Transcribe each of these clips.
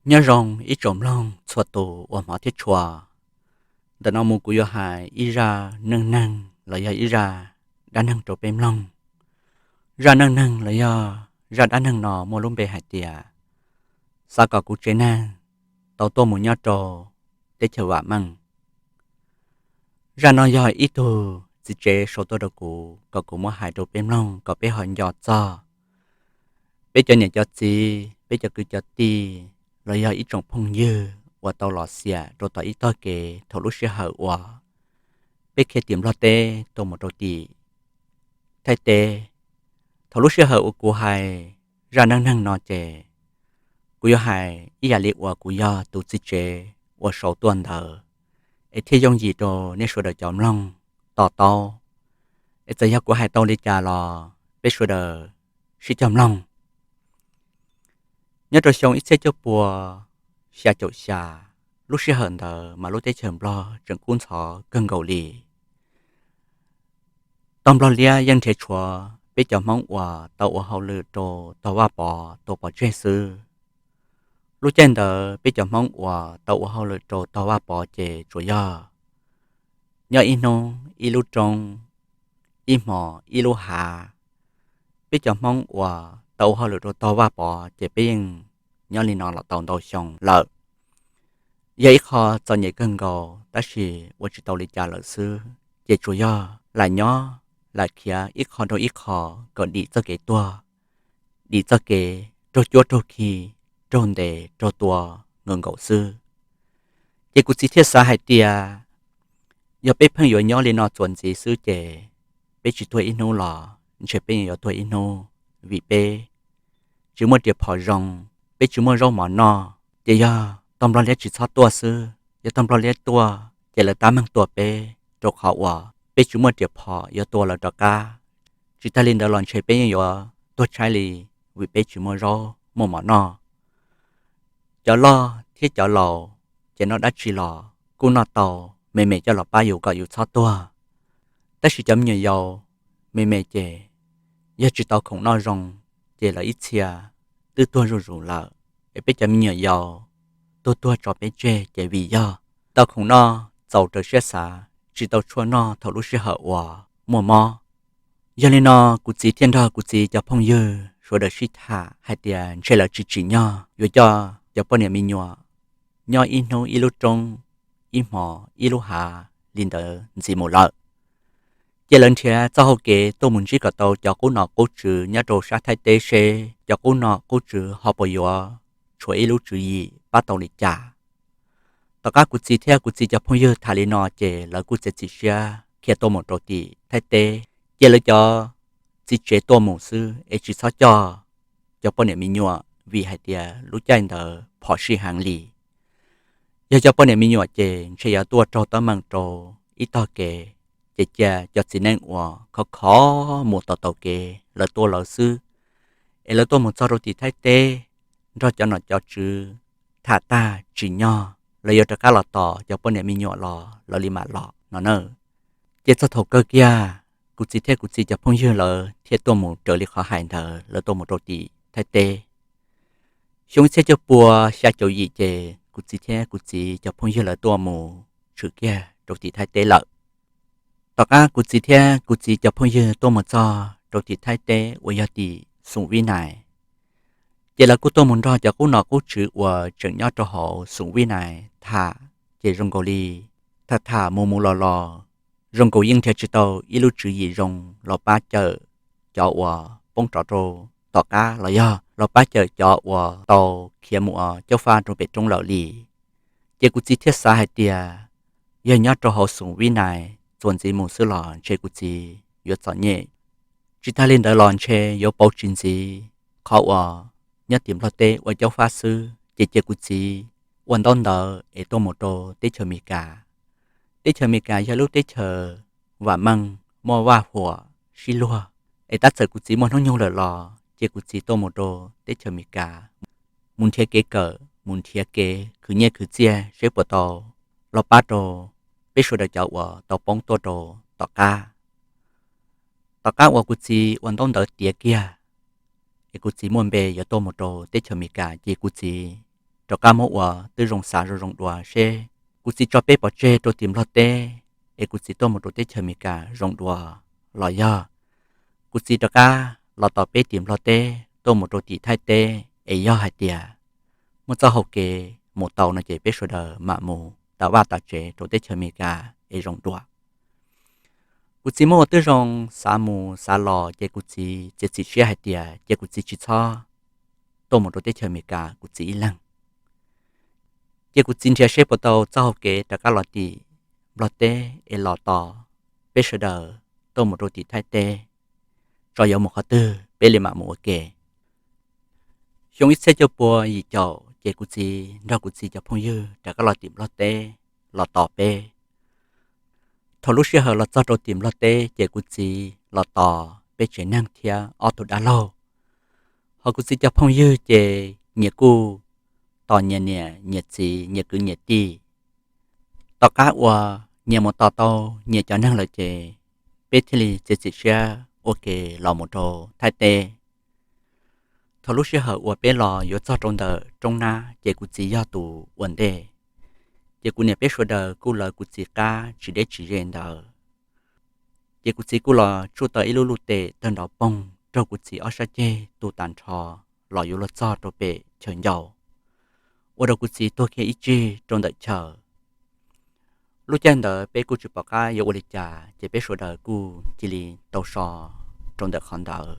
Nyob zoo ib tsoom mloog txhua tus uas hmov thiab tshua. Ntawm no mus kuv yuav hais ib zaj neej neeg los yog ib zaj dab neeg rau peb mloog. Zaj neej neeg los yog zaj dab neeg no muaj lub npe hais tias Xav kom kuv tsev neeg tau tuaj mus nyob rau teb chaws vam meej. Zaj no yog ib tug txiv tsev sau tuaj rau kuv kom kuv muab hais rau peb mloog kom peb ho nco txog peb cov niam cov txiv, peb cov kwv cov tij, los yog ib tsoom phooj ywg uas tau los xiam rau tom ib tog kev thaum lub sij hawm uas peb khiav tim Nplog teb tuaj mus rau tim Thaib teb. Thaum lub sij hawm uas kuv hais zaj neej neeg no ces kuv yuav hais ib yam li uas kuv yog tus txiv tsev uas sau tuaj ntawd, es thiaj yooj yim rau nej sawv daws cov mloog to taub. Es txawm yog kuv hais tau li cas los peb sawv daws sib cog mloog. Nyob rau xyoo ib txhiab cuaj pua xya caum xya, lub sij hawm ntawd mas lub teb chaws Nplog tseem kub ntxhov kawg nkaus li. Tog Nplog liab yeej nrhiav tshuav peb cov Hmoob uas tau ua hauj lwm rau tog Vaj Pov tua pov tseg xwb. Lub caij ntawd peb cov Hmoob uas tau ua hauj lwm rau tog Vaj Pov ces tsuas yog nyob ib hnub ib lub roob, ib hmos ib lub hav. Peb cov Hmoob uas tau ua hauj lwm rau tog Vaj Pov ces peb yeej nyob li no los tau ntau xyoo lawm. Yog ib qho txom nyem kawg nkaus tab sis ua tsis tau li cas lawm xwb, ces tsuas yog lam nyob lam khiav ib qho rau ib qho kom dim txoj kev tuag, dim txoj kev raug cuab raug khi, raug ntes raug tua nkaus nkaus xwb. Ces kuv txiv thiaj xav hais tias yog peb pheej yuav nyob li no txuas ntxiv xwb ces peb tsis tuag ib hnub los ntshe peb yeej yuav tuag ib hnub, vim peb tsis muaj riam phom zoo, peb tsis muaj zaub mov noj. Ces yog tog Nplog liab tsis txhob tuaj xwb, yog tog Nplog liab tuaj ces lawv tab meeg tua peb, rau qhov uas peb tsis muaj riam phom yuav tua lawv rov qab. Tsis tag li ntawd los ntshe peb yeej yuav tuag tshaib li, vim peb tsis muaj zaub muaj mov noj. Cov loj thiab cov laus ces noj dab tsi los kuj noj tau, me me coj los pab yus kom yus txhob tuag. Tab sis cov me nyuam yaus me me ces yog tsis tau khoom noj zoo ces lawv ib txhia twb tuag zuj zus lawm. Es peb cov me nyuam yaus tuag tuag tso peb tseg ces vim yog tsis tau khoom noj txaus raws siab xav, tsis tau tshuaj noj thaum lub sij hawm uas muaj mob. Yog li no kuv txiv thiaj nrog kuv txiv cov phooj ywg sawv daws sib tham hais tias ntshe lawv tsis tsim nyog yuav coj cov poj niam me nyuam nyob ib hnub ib lub roob, ib hmos ib lub hav li ntawd ntxiv mus lawm. Ces lawv nrhiav txoj hau kev tuaj mus ntsib kom tau cov qub nom qub tswv nyob rau sab Thaib teb seb cov qub nom qub tswv ho puas yuav tshuav ib lub tswv yim pab tau li cas. Tom qab kuv txiv thiab kuv txiv cov phooj ywg tham li no ces lawv kuj txiav txim siab khiav tuaj mus rau tim Thaib teb. Ces lawv cov txiv tsev tuaj mus xwb es tsis txhob coj cov poj niam me nyuam vim hais tias lub caij ntawd phom sij heev li. Yog cov poj niam me nyuam ces ntshe yuav tuaj raug teeb meem rau ib tog kev, ces cia cov txiv neej uas khov khov mus taus taus kev lawv tuaj lawv xwb. Es lawv tuaj mus txog rau tim Thaib teb, nrog cov nom cov tswv tham tag tsim nyog lawv yuav rov qab los tos cov poj niam me nyuam los lawv li mam los no na. Ces txog thaum kawg kiag, kuv txiv thiab kuv txiv cov phooj ywg lawv thiaj tuaj mus raws li qhov hais ntawd, lawv tuaj mus rau tim Thaib teb. Xyoo ib txhiab cuaj pua xya caum yim ces kuv txiv thiab kuv txiv cov phooj ywg lawv tuaj mus tshwm kiag rau tim Thaib teb lawm. Tom qab kuv txiv thiab kuv txiv cov phooj ywg tuaj mus txog rau tim Thaib teb uas yog tim Xoom Vib Nais, ces lawv kuj tuaj mus nrog cov qub nom qub tswv uas tseem nyob rau hauv Xoom Vib Nais tham, ces zoo nkaus li tham tham mus mus los los, zoo nkaus yeej nrhiav tsis tau ib lub tswv yim zoo los pab cawm cov uas poob rov rau tom qab los yog los pab cawm cov uas tau khiav mus ua caub fab rau pem roob lawm li. Ces kuv txiv thiaj xav hais tias yog nyob rau hauv Xoom Vib Nais txuas ntxiv mus xwb los ntshe kuv txiv yuav txom nyem. Tsis tag li ntawd los ntshe yuav pauv tsis ntxiv qhov uas nyob tim Nplog teb ua caub fab xwb, ces cia kuv txiv ua ntaub ntawv es tuaj mus rau teb chaws Amelikas. Teb chaws Amelikas yog lub teb chaws vam meej, muaj vaj huam sib luag, es tab txawm kuv txiv muaj hnub nyoog lawm los cia kuv txiv tuaj mus rau teb chaws Amelikas mus nrhiav kev kawm, mus nrhiav kev khwv nyiaj khwv txiaj seb puas tau los pab rau peb sawv daws cov uas tau poob tuaj rau tom qab. Tom qab uas kuv txiv ua ntaub ntawv tiav kiag, es kuv txiv muaj npe yuav tuaj mus rau teb chaws Amelikas, ces kuv txiv rov qab muab ua twb zoo xav zoo zoo dua seb kuv txiv tso peb pov tseg rau tim Nplog teb es kuv txiv tuaj mus rau teb chaws Amelikas zoo dua, los yog kuv txiv rov qab los tos peb tim Nplog teb tuaj mus rau tim Thaib teb, es yog hais tias muaj txoj hau kev mus tau no ces peb sawv daws mam mus tav vaj tav tsev rau teb chaws Amelikas es zoo dua. Kuv txiv muab ua twb zoo xav mus xav los ces kuv txiv txiav txim siab hais tias cia kuv txiv tsis txhob tuaj mus rau teb chaws Amelikas kuv txiv ib leeg. Ces kuv txiv nrhiav seb puas tau txoj hau kev rov qab los tim Nplog teb es los tos peb sawv daws tuaj mus rau tim Thaib teb, tso yuav mus qhov twg peb li mam mus ua ke. Xyoo ib txhiab cuaj pua yim caum ces kuv txiv nrog kuv txiv cov phooj ywg rov qab los tim Nplog teb los tos peb. Thaum lub sij hawm los txog rau tim Nplog teb ces kuv txiv los tos peb tsev neeg thiab ob tug dab laug. Ho kuv txiv cov phooj ywg ces nyias kuj tos nyias niam nyias txiv nyias kwv nyias tij. Tom qab uas nyias mus tos tau nyias cov neeg lawm ces peb thiaj li txiav txim siab ua ke los mus rau Thaib teb. Thaum lub sij hawm uas peb los yuav txog rau ntawm roob nab ces kuv txiv yog tus ua ntej. Ces kuv niam peb sawv daws kuj lawv kuv txiv qab tsis deb tsis ze ntawd. Ces kuv txiv kuj los tsuj tau ib lub luj tes tawg nrov poog raug kuv txiv ob sab ceg tu tas nrho los yuav luag txog rau pem chaw ncau, ua rau kuv txiv tuag kiag ib tsig rau ntawm chaw. Lub caij ntawd peb kuj tsis pom qab yuav ua li cas ces peb sawv daws kuj cia li tau so rau ntawm qhov ntawd.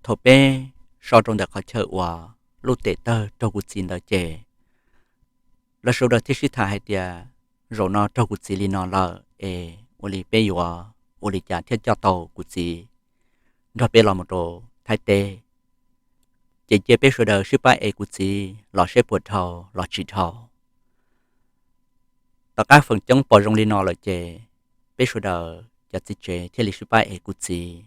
Thaum peb so rau ntawm qhov chaw uas luj tes tawg raug kuv txiv ntawd ces lawv sawv daws thiaj sib tham hais tias, zaum no raug kuv txiv li no lawm es ua li peb yuav ua li cas thiaj coj tau kuv txiv nrog peb los mus rau Thaib teb. Ces cia peb sawv daws sib pab ev kuv txiv los seb puas dhau los tsis dhau. Tom qab feem coob pom zoo li no lawm ces peb sawv daws cov txiv tsev thiaj li sib pab ev kuv txiv.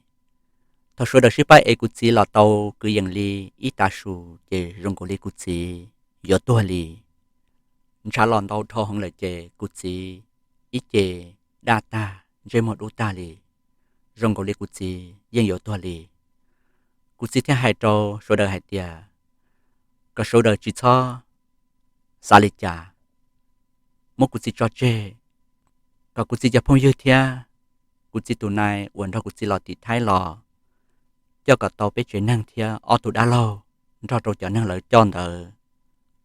Thaum sawv daws sib pab ev kuv txiv los tau kwv yees li ib tav su ces zoo nkaus li kuv txiv yuav tuag li. Ntshav los ntau dhau heev lawm ces kuv txiv ib ce daj tag ntsej muag dub tag li, zoo nkaus li kuv txiv yeej yuav tuag li. Kuv txiv thiaj hais rau sawv daws hais tias kom sawv daws tsis txhob xav li cas, muab kuv txiv tso tseg, kom kuv txiv cov phooj ywg thiab kuv txiv tus nai uas nrog kuv txiv los tim Thaib los coj kom tau peb tsev neeg thiab ob tug dab laug nrog rau cov neeg lawv coj ntawd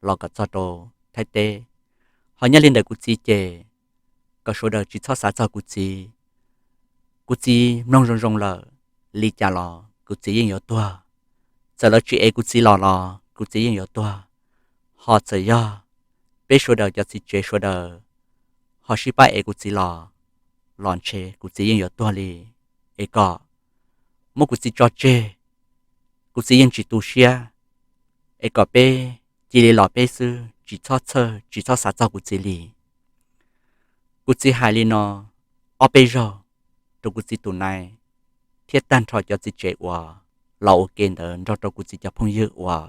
los kom txog rau Thaib teb. Ho nyob li ntawm kuv txiv ces kom sawv daws tsis txhob xav txog kuv txiv. Kuv txiv mloog zoo zoo lawm, li cas los kuv txiv yeej yuav tuag. Txawm lawv tsis ev kuv txiv los los kuv txiv yeej yuav tuag. Ho txawm yog peb sawv daws cov txiv tsev sawv daws ho sib pab ev kuv txiv los, los ntshe kuv txiv yeej yuav tuag li. Es kom muab kuv txiv tso tseg, kuv txiv yeej tsis tu siab. Es kom peb cia li los peb xwb, tsis txhob txhawj tsis txhob xav txog kuv txiv li. Kuv txiv hais li no ob peb zaug rau kuv txiv tus nai thiab tag nrho cov txiv tsev uas los ua ke ntawd nrog rau kuv txiv cov phooj ywg uas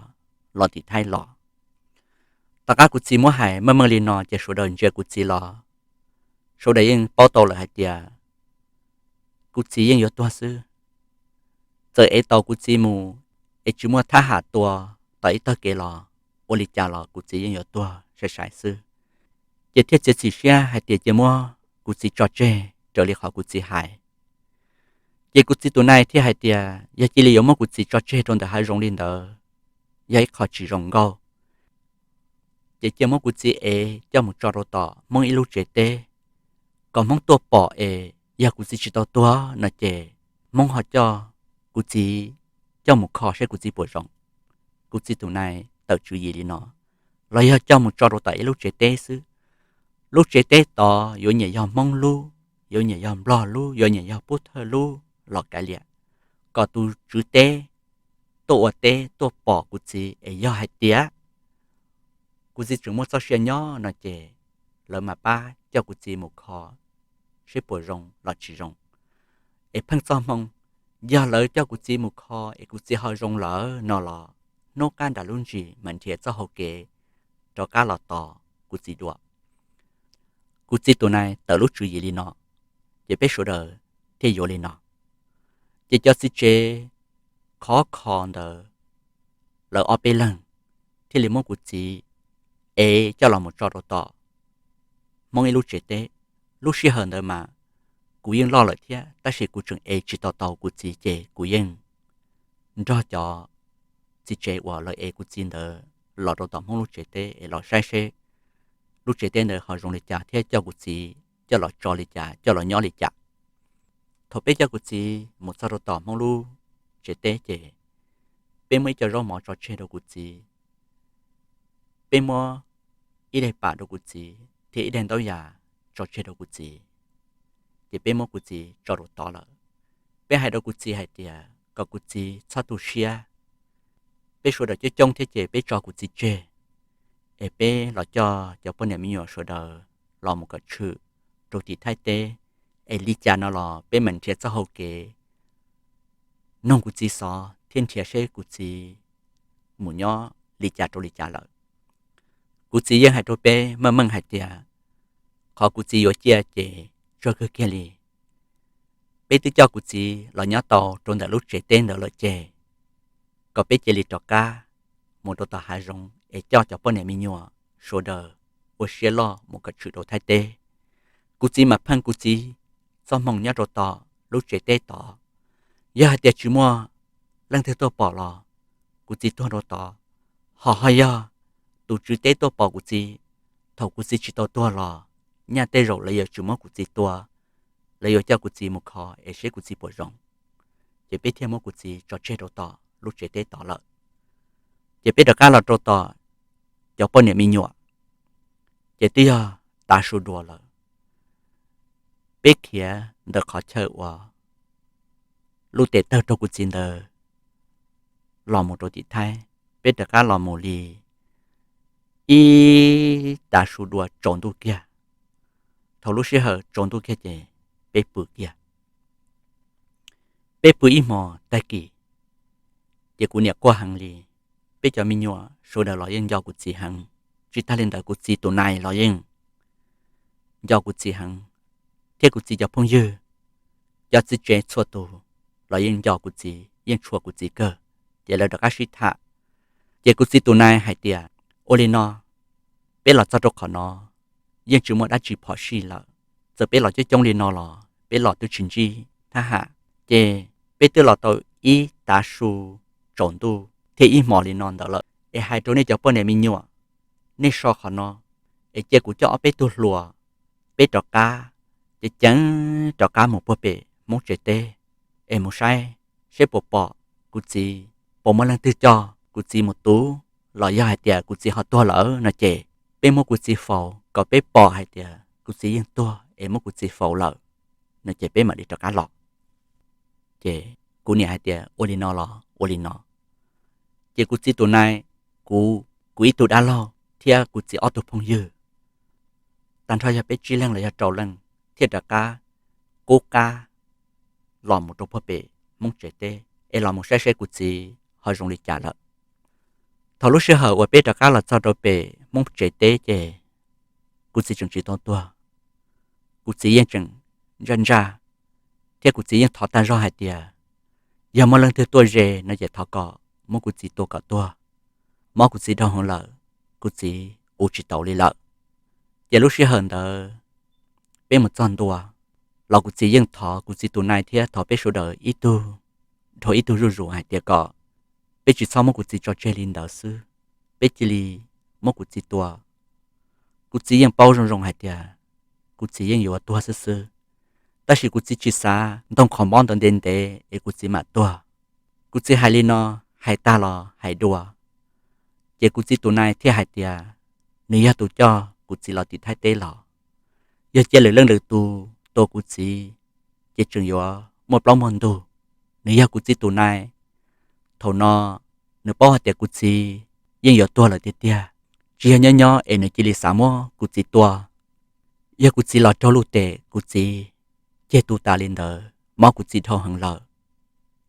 los tim Thaib los. Tom qab kuv txiv muab hais meej meej li no ces sawv daws ntsia kuv txiv los sawv daws yeej paub tau lawm hais tias kuv txiv yeej yuav tuag xwb. Txawm ev tau kuv txiv mus es tsis muaj thab ham tua tom ib tag kev los, ua li cas los kuv txiv yeej yuav tuag sai sai xwb. Ces thiaj txiav txim siab hais tias cia muab kuv txiv tso tseg raws li qhov kuv txiv hais. Ces kuv txiv tus nai thiaj hais tias yog cia li yuav muab kuv txiv tso tseg rau ntawm hav zoov li ntawd, yog ib qho tsis zoo nkauj. Ces cia muab kuv txiv ev coj mus tso rau tom Hmoob ib lub tsev teb, kom Hmoob tuaj pom es yog kuv txiv tsis tau tuag no ces Hmoob ho coj kuv txiv coj mus kho seb kuv txiv puas zoo. Kuv txiv tus nai tawm tswv yim li no, los yog coj mus tso rau tom ib lub tsev teb xwb. Lub tsev teb tod yuav nyiam yog Hmoob lub, yuav nyiam yog Nplog lub, yuav nyiam yog Pub Thawj lub los kav liam, kom tus tswv teb tuaj ua teb tuaj pom kuv txiv es yog hais tias kuv txiv tseem muaj txoj sia nyob no ces lawv mam pab coj kuv txiv mus kho seb puas zoo los tsis zoo. Es pheej txoj hmoo, yog lawv coj kuv txiv mus kho es kuv txiv ho zoo lawm no los hnub qab nram lub ntsis mam nrhiav txoj hau kev rov qab los tos kuv txiv dua. Kuv txiv tus nai tawm lub tswv yim li no, ces peb sawv daws thiaj yuav li no. Ces cov txiv tsev khov kho ntawd lawv ob peb leeg thiaj li muab kuv txiv ev coj los mus tso rau tom Hmoob ib lub tsev teb. Lub sij hawm ntawd mas kuv yeej loj lawm thiab, tab sis kuv tseem ev tsis tau tau kuv txiv, ces kuv yeej nrog cov txiv tsev uas lawv ev kuv txiv ntawd los rau tom Hmoob lub tsev teb es los saib seb lub tsev teb ntawd ho zoo li cas thiab coj kuv txiv coj los tso li cas, coj los nyob li cas. Thaum peb coj kuv txiv mus txog rau tom Hmoob lub tsev teb ces peb muab ib co zaub mov tso tseg rau kuv txiv, peb muab ib daim pam rau kuv txiv thiab ib daim ntaub yas tso tseg rau kuv txiv, ces peb muab kuv txiv tso rau tod lawm. Peb hais rau kuv txiv hais tias kom kuv txiv txhob tu siab, peb sawv daws coob coob thiab ces peb tso kuv txiv tseg es peb los coj cov poj niam me nyuam sawv daws los mus kom tshwm rau tim Thaib teb, es li cas no los peb mam nrhiav txoj hau kev nug kuv txiv xov thiab nrhiav seb kuv txiv mus nyob li cas rau li cas lawm. Kuv txiv yeej hais rau peb meej meej hais tias qhov kuv txiv yuav ciaj ces tsawg kawg kiag li. Peb twb coj kuv txiv los nyob tau rau ntawm lub tsev teb ntawd lawm ces kom peb cia li rov qab mus rau tom hav zoov es coj cov poj niam me nyuam sawv daws ua siab loj mus kom tshwm rau Thaib teb. Kuv txiv mam pheej kuv txiv txoj hmoo nyob rau tom lub tsev teb tod. Yog hais tias tsis muaj leej twg tuaj pom los kuv txiv tuag rau tod, ho ho yog tus tswv teb tuaj pom kuv txiv thaum kuv txiv tsis tau tuag los nyaj tej zaum lawv yuav tsis muab kuv txiv tua, lawv yuav coj kuv txiv mus kho es seb kuv txiv puas zoo. Ces peb thiaj muab kuv txiv tso tseg rau tom lub tsev teb tod lawm. Ces peb rov qab los rau tom cov poj niam me nyuam, ces twb yog tav su dua lawm. Peb khiav ntawm qhov chaw uas lub tes tawg rau kuv txiv ntawd los mus rau tim Thaib, peb rov qab los mus li ib tav su dua tsaus ntuj kiag. Thaum lub sij hawm tsaus ntuj kiag ces peb pw kiag. Peb pw ib hmos tag kis, ces kuv niam quaj heev li. Peb cov me nyuam sawv daws los yeej nco kuv txiv heev, tsis tag li ntawd kuv txiv tus nai los yeej nco kuv txiv heev, thiab kuv txiv cov phooj ywg, cov txiv tsev txhua tus los yeej nco kuv txiv, yeej tshua kuv txiv kawg. Ces lawv rov qab sib tham, ces kuv txiv tus nai hais tias, ua li no, peb los txog rau qhov no yeej tsis muaj dab tsi phom sij lawm. Txawm peb los coob coob li no los peb los twb tsis ntsib thab ham, ces peb twb los tau ib tav su tsaus ntuj thiab ib hmos li no ntawd lawm. Es hais rau nej cov poj niam me nyuam, nej so qhov no, es cia kuv coj ob peb tug hluas, peb rov qab, ces ceev rov qab mus puag pem Hmoob tsev teb, es mus saib seb puas pom kuv txiv, puas muaj leej twg coj kuv txiv mus tu, los yog hais tias kuv txiv ho tuag lawm no ces peb muab kuv txiv faus kom peb pom hais tias kuv txiv yeej tuag es muab kuv txiv faus lawm no ces peb mam li rov qab los. Ces kuv niam hais tias, ua li no los ua li no. Ces kuv txiv tus nai, kuv, kuv ib tug dab laug thiab kuv txiv ob tug phooj ywg, tag nrho yog peb tsib leeg los yog rau leej, thiaj rov qab qub qab los mus rau puag pem Hmoob tsev teb es los mus saib seb kuv txiv ho zoo li cas lawm. Thaum lub sij hawm uas peb rov qab los txog rau pem Hmoob tsev teb ces kuv txiv tseem tsis tau tuag. Kuv txiv yeej tseem ntsaj ntsaj, thiab kuv txiv yeej thov tag zog hais tias yog muaj leej twg tuaj ze no ces thov kom muab kuv txiv tua kom tuag. Mob kuv txiv dhau heev lawm, kuv txiv ua tsis taus li lawm. Ces lub sij hawm ntawd peb mus txog ntua los kuv txiv yeej thov kuv txiv tus nai thiab thov peb sawv daws ib tug dhau ib tug zuj zus hais tias kom peb tsis txhob muab kuv txiv tso tseg li ntawd xwb, peb cia li muab kuv txiv tua. Kuv txiv yeej paub zoo zoo hais tias kuv txiv yeej yuav tuag xwb xwb, tab sis kuv txiv tsis xav ntoo qhov mob ntawd ntev ntev es kuv txiv mam tuag. Kuv txiv hais li no, hais tag los hais dua, ces kuv txiv tus nai thiaj hais tias nws yog tus coj kuv txiv los tim Thaib teb los, yog cia lwm leej lwm tus tua kuv txiv ces tseem yuav muaj plaub muaj ntug. Nws yog kuv txiv tus nai, thaum no nws paub hais tias kuv txiv yeej yuav tuag lawm tiag tiag, tsis yog nyob nyob es nws cia li xav muab kuv txiv tua. Yog kuv txiv los raug luj tes kuv txiv ceg tu tas li ntawd, mob kuv txiv dhau heev lawm.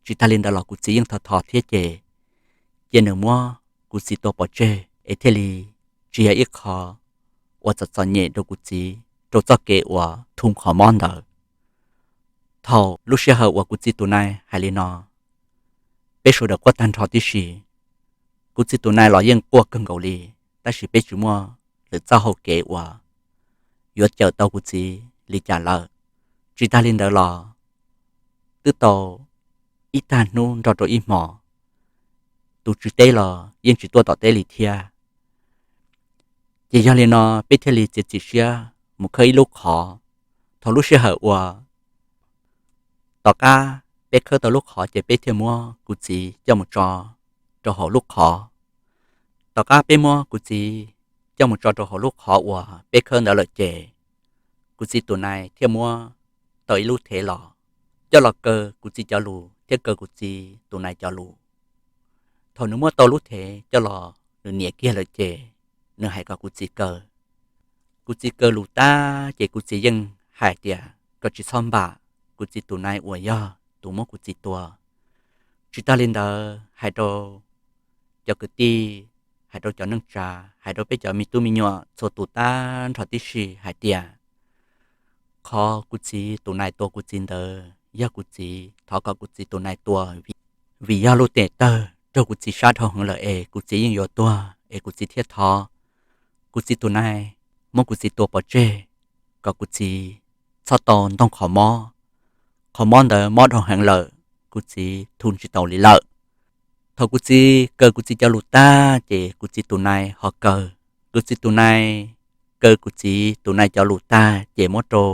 Tsis tag li ntawd los kuv txiv yeej thov thov thiab ces cia nws muab kuv txiv tua pov tseg es thiaj li tsis yog ib qho uas txom txom nyem rau kuv txiv rau txoj kev uas thu qhov mob ntawd. Thaum lub sij hawm uas kuv txiv tus nai hais li no, peb sawv daws quaj tag nrho tib si. Kuv txiv tus nai los yeej quaj kawg nkaus li, tab sis peb tsis muaj lwm txoj hau kev uas yuav cawm tau kuv txiv li cas lawm. Tsis tas li ntawd los twb tau ib tag hnub nrog rau ib hmos, tus tswv teb los yeej tsis tuaj tom teb li thiab. Ces yog li no peb thiaj li txiav txim siab mus khawb ib lub qhov. Thaum lub sij hawm uas tom qab peb khawb tau lub qhov ces peb thiaj muab kuv txiv coj mus tso rau hauv lub qhov. Tom qab peb muab kuv txiv coj mus tso rau hauv lub qhov uas peb khawb ntawd lawm ces kuv txiv tus nai thiaj muab tau ib lub thev los coj los kaw kuv txiv cov lus thiab kaw kuv txiv tus nai cov lus. Thaum nws muab tau lub thev coj los nws nias kiag lawm ces nws hais kom kuv txiv kaw. Kuv txiv kaw lus tag ces kuv txiv yeej hais tias kom tsis txhob npam kuv txiv tus nai uas yog tus muab kuv txiv tua. Tsis tas li ntawd hais rau cov kwv tij, hais rau cov neej tsa, hais rau peb cov me tub me nyuam txhua tus tag nrho tib si hais tias qhov kuv txiv tus nai tua kuv txiv ntawd yog kuv txiv thov kom kuv txiv tus nai tua, vim yog lub tes tawg raug kuv txiv sab dhau heev lawm es kuv txiv yeej yuav tuag es kuv txiv thiaj thov kuv txiv tus nai muab kuv txiv tua pov tseg kom kuv txiv txhob tau ntoo qhov mob. Qhov mob ntawd mob dhau heev lawm, kuv txiv thu tsis tau li lawm. Thaum kuv txiv kaw kuv txiv cov lus tag ces kuv txiv tus nai ho kaw. Kuv txiv tus nai kaw kuv txiv tus nai cov lus tag ces muab rau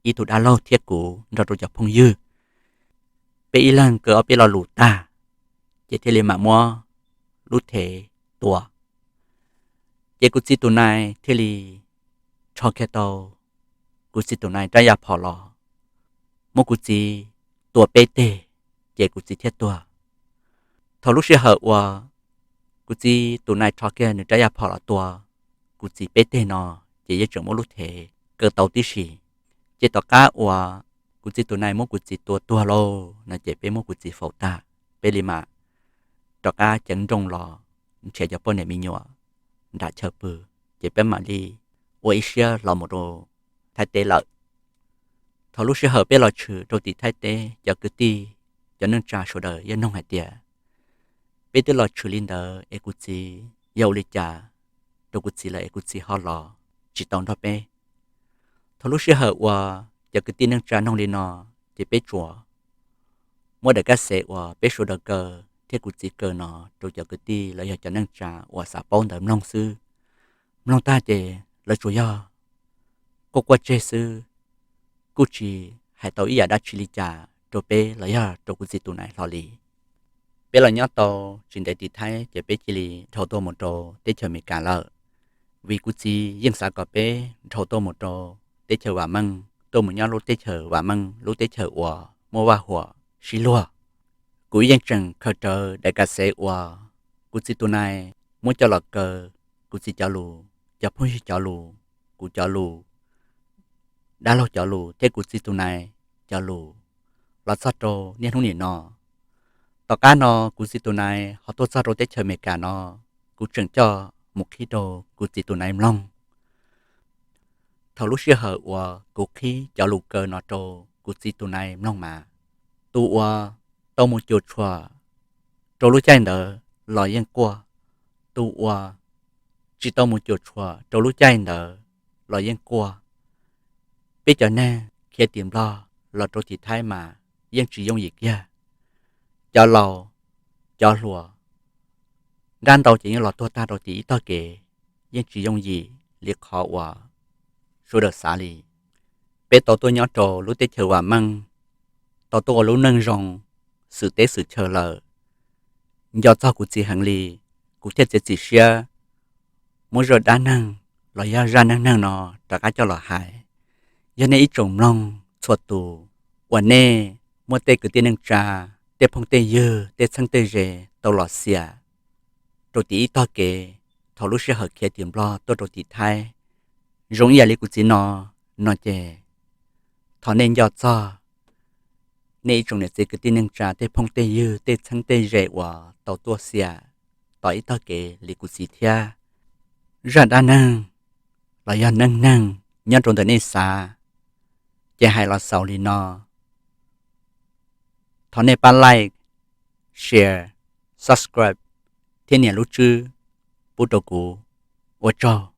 ib tug dab laug thiab kuv nrog rau cov phooj ywg, peb ib leeg kaw ob peb lo lus tag ces thiaj li mam muab lub thev tua. Ces kuv txiv tus nai thiaj li rho kiag tau kuv txiv tus nai rab yaj phom los muab kuv txiv tua peb teg ces kuv txiv thiaj tuag. Thaum lub sij hawm uas kuv txiv tus nai rho kiag nws rab yaj phom los tua kuv txiv peb teg no ces yeej tseem muab lub thev kaw tau tib si. Ces tom qab uas kuv txiv tus nai muab kuv txiv tua tuag lauj no ces peb muab kuv txiv faus tag, peb li mam rov qab ceev nrooj los nrhiav cov poj niam me nyuam nram chaw pw, ces peb mam li ua ib siab los mus rau Thaib teb lawm. Thaum lub sij hawm peb los tshwm rau tim Thaib teb cov kwv tij, cov neej tsa sawv daws yeej nug hais tias peb twb los tshwm li ntawd es kuv txiv yog ua li cas rau kuv txiv lawm es kuv txiv ho los tsis tau nrog peb. Thaum lub sij hawm uas cov kwv tij neej tsa nug li no ces peb tsuas muab daim kaj xev uas peb sawv daws kaw thiab kuv txiv kaw no rau cov kwv tij los yog cov neej tsa uas xav paub ntawd mloog xwb. Mloog tag ces lawv tsuas yog quaj quaj tseg xwb, kuj tsis hais tau ib yam dab tsi li cas rau peb los yog rau kuv txiv tus nai hlo li. Peb los nyob tau tsis ntev tim Thaib ces peb cia li dhau tuaj mus rau teb chaws Amelikas lawm, vim kuv txiv yeej xav kom peb dhau tuaj mus rau teb chaws Vam Meej, tuaj mus nyob lub teb chaws Vam Meej, lub teb chaws uas muaj vaj huam sib luag. Kuv yeej tseem khaws rawv daim kaj xev uas kuv txiv tus nai muab coj los kaw kuv txiv cov lus, cov phooj ywg cov lus, kuv cov lus, dab laug cov lus thiab kuv txiv tus nai cov lus los txog rau niaj hnub nim no. Tom qab no kuv txiv tus nai ho tuaj txog rau teb chaws Amelikas no, kuv tseem coj mus qhib rau kuv txiv tus nai mloog. Thaum lub sij hawm uas kuv qhib cov lus kaw no rau kuv txiv tus nai mloog mas, tus uas tau mus cuam tshuam rau lub caij ntawd los yeej quaj, tus uas tsis tau mus cuam tshuam rau lub caij ntawd los yeej quaj. Peb cov neeg khiav tim Nplog los rau tim Thaib mas yeej tsis yooj yim kiag. Cov laus, cov hluas, nrab ntau ces yeej los tuag tag rau tim ib tog kev, yeej tsis yooj yim li qhov uas sawv daws xav li. Peb tau tuaj nyob rau lub teb chaws Vam Meej, tau tuaj ua lub neej zoo xwm teb xwm chaw lawm. Nco txog kuv txiv heev li, kuv thiaj txiav txim siab muab zaj dab neeg los yog zaj neej neeg no rov qab coj los hais. Yog nej ib tsoom mloog txhua tus uas nej muaj tej kwv tij neej tsa, tej phooj tej ywg, tej txheeb tej ze tau los xiam rau tim ib tog kev, thaum lub sij hawm khiav tim Nplog tuaj rau tim Thaib zoo ib yam li kuv txiv no, no ces thov nej nco txog nej ib tsoom niam txiv kwv tij neej tsa, tej phooj tej ywg, tej txheeb tej ze uas tau tuaj xiam tom ib tog kev li kuv txiv thiab. Zaj dab neeg los yog neej neeg nyob rau ntawm nej xav, ces hais los xaus li no. Thov nej pab like, share, subscribe thiab niam lub tswb pub rau kuv. Ua tsaug.